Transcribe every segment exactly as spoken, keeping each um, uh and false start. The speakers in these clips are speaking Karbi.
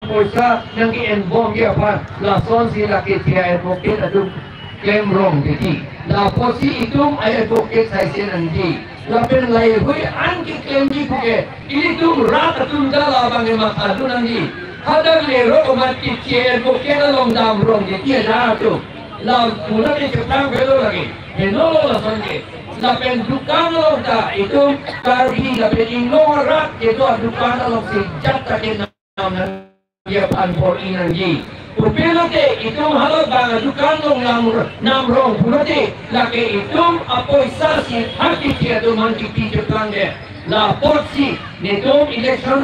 poisa nangke-enbomji aphan lasonsi lake T I advocate atum klemrong titi. Lapotsi itum ai advocate saise nangji. Lapen laheihui an keklemji puke ilitum rat atum ta labang ematha dun nangji. Hadak lerok amat ke T I advocate along damrong titi aja atum. La puna ke cheplang velo lake. Henolo lason ke. Lapen dukan along ta itum Karbi lapen inglong arat kedo adukan alongsi jat ta kenam nangji aphan bor-i nangji. Pulote itum halabang adukan along nam, namrong pulote lake itum apoisasi haki atum aphan kipi cheplang de. Lapotsi netum election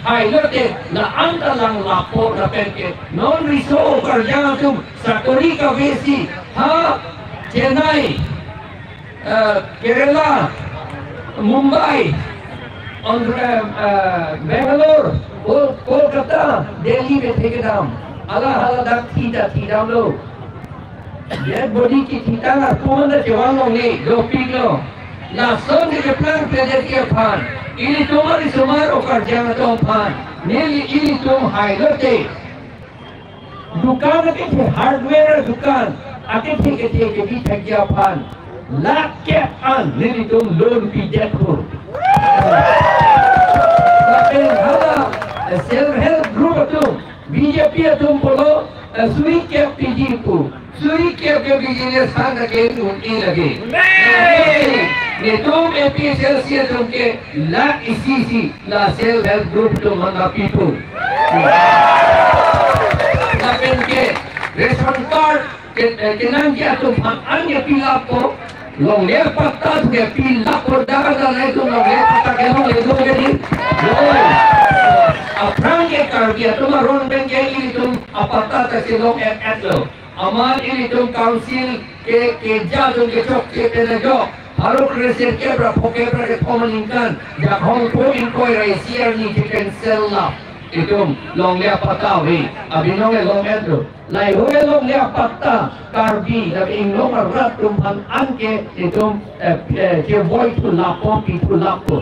hailote la-an ta lang lapo lapen ke non riso karjang atum sakori kavesi ha Chennai, eh, Kerala, Mumbai, Andhra, eh, Bangalore, Kol-, Kolkata, Delhi bethe kedam. Hala hala dak thi ta thidamlo. Dead body kethitang arpu manda chevanglongle, dopiklo. Lason ke keplang pledetji aphan. Ilitum arisomar o karjang atum aphan. Neli ilitum hailote dukan akethe, hardware dukan akethe kethe kebi thekji aphan lakh kep an nelitum loan pidetpo. Lapen hala, eh, self help group atum, B J P atum pulo, eh, suri kep piji pu. Suri kep ke business fund ke un-e lake. Amen. Netum A P H L C atum ke lakh isi isi la self help group atum aphan pipo. Lapen ke ration card ke, eh, kenangji atum aphan an ke pilappo. Longle apatta ke pilappo, dak dak nangtum longle apatta ke longle do ke di. Oi. Aphrang ke Karbi atum aron pen ke ilitum apatta ta si long-et-etlo. Amat ilitum council ke, keja atum kechokche pen ajok pharo kresirkep ra phongokep ra kethom aningkan Jakhong po ingkoi ra isi arni ke cancel la. Itum longle apatta ave. Abinong e long-etlo. Laheihui longle apatta Karbi lapen inglong arat atum aphan an ke itum, eh, eh, kevoi thu lapo, pi thu lapo.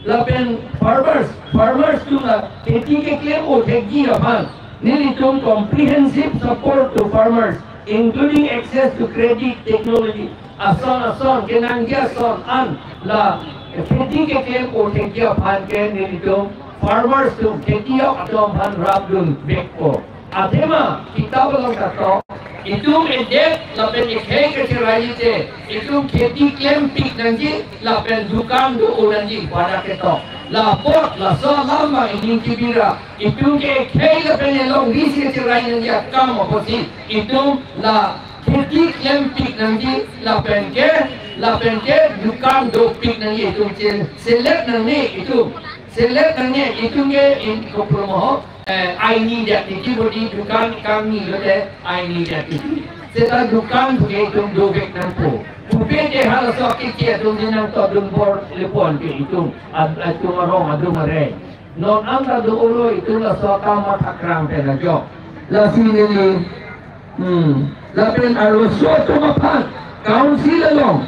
Lapen farmers, farmers atum la kheti keklem o thekji aphan nelitum comprehensive support to farmers, including access to credit, technology, ason ason kenangji ason an la kheti keklem o thekji aphan ke nelitum farmers atum, kheti ok atum aphan rapdun vekpo. Athema kitab along ta tok, itum edet lapen ekhei kacheraiji te itum kheti klempik nangji lapen dukan do-o nangji pada ketok. Lapot laso alam ma ining kibira itum ke ekhei lapen elongri si cherai nangji akam apotsi itum la kheti klempik nangji lapen ke, lapen ke dukan dopik nangji, itum che select nangne itum. Select nangne itum ke in kopro mo, eh, aini dia titi bodi dukan kami lote aini dia titi. Seta dukan puke itum dovek nangpo. Pupe ke halaso ke ke atum nangtodun bor lepon ke itum. Ad-, atum arong adum areng. Non anta do-olo itum laso akam mathakrang pen ajok. Lasi neli, hmm, lapen arloso atum aphan, council along,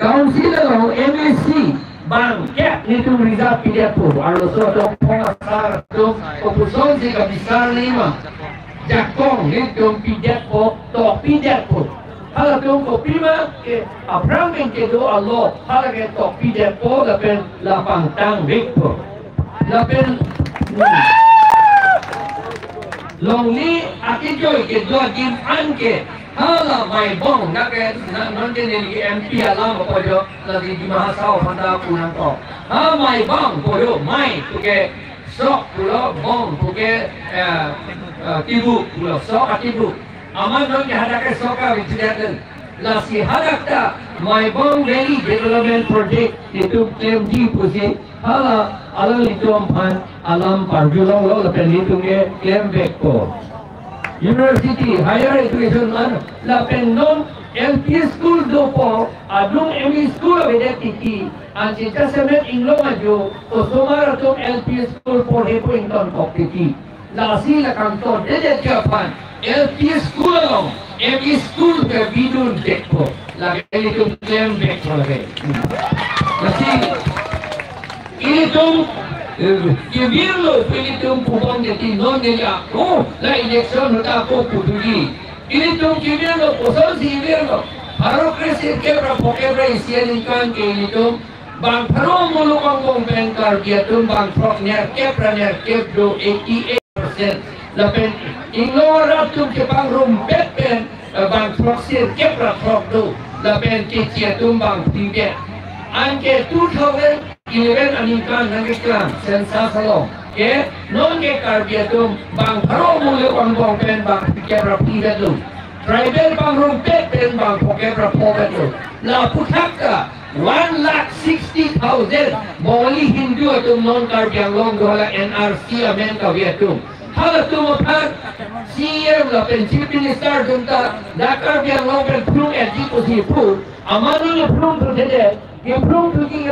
council along M A C bangkep nelitum reserve pidetpo. Arloso atum aphong asar atum kopuson si kabisar nima. Jakong nelitum pidetpo, tok pidetpo. Halatum kopima ke aphrang pen kedo alo, hala ke tok pidetpo lapen la pangtang vekpo. Lapen, hmm, longle akejoi kedo adim an ke hala Maibong, na ke, na, non ke neli M P alam apo jo, la di Dima Hasao aphanta pu nangkok. Ha Maibong pulo, Mai puke sok pulo, Bong puke, eh, eh, tibuk pulo, sok atibuk. Amat non ke hadak ke sok avi chidat den. Lasi hadak ta Maibong Valley Development Project itum klemji pusi hala alanglitum aphan alam parjulonglo lapen nelitum ke klemvekpo. University, higher education an lapen non L P school dopo, adung M E school avedet titi, ansi jasemet inglong ajo, osomar atum L P school porhepo ingtonkok titi. Lasi la kangtodetji aphan L P school along M E school ke bidun vekpo. Lake nelitum klemvekpo lake. Lasi Ilitum, eh, kevirlo, ilitum pubang jadi non neli ako, la election ahut ako putuli. Ilitum kevirlo, kosonsi kevirlo. Pharo kre sirkep ra phokep ra isi aningkan ke ilitum bang pharo muluk angbong pen Karbi atum bang throk nerkep ra nerkep do, eighty-eight percent. Lapen inglong arat atum kepangrumpet pen, eh, bang throk sirkep ra throk do. Lapen keche atum bang phli vet. Anke two thousand eleven aningkan nangkeklang census along ke non ke Karbi atum bang pharo muluk angbong pen bang phlikep ra phli vet lo. Tribal pangrumpet pen bang phokep ra pho vet lo. La aphuthak ta one lakh sixty thousand Bengali Hindu atum non Karbi Anglong do, hala N R C amen kave atum. Halatum aphan C E M lapen Chief Minister atum ta dak Karbi Anglong pen phrung etji pusi pu. Amanu le phrung thu thede, ke phrung thu ki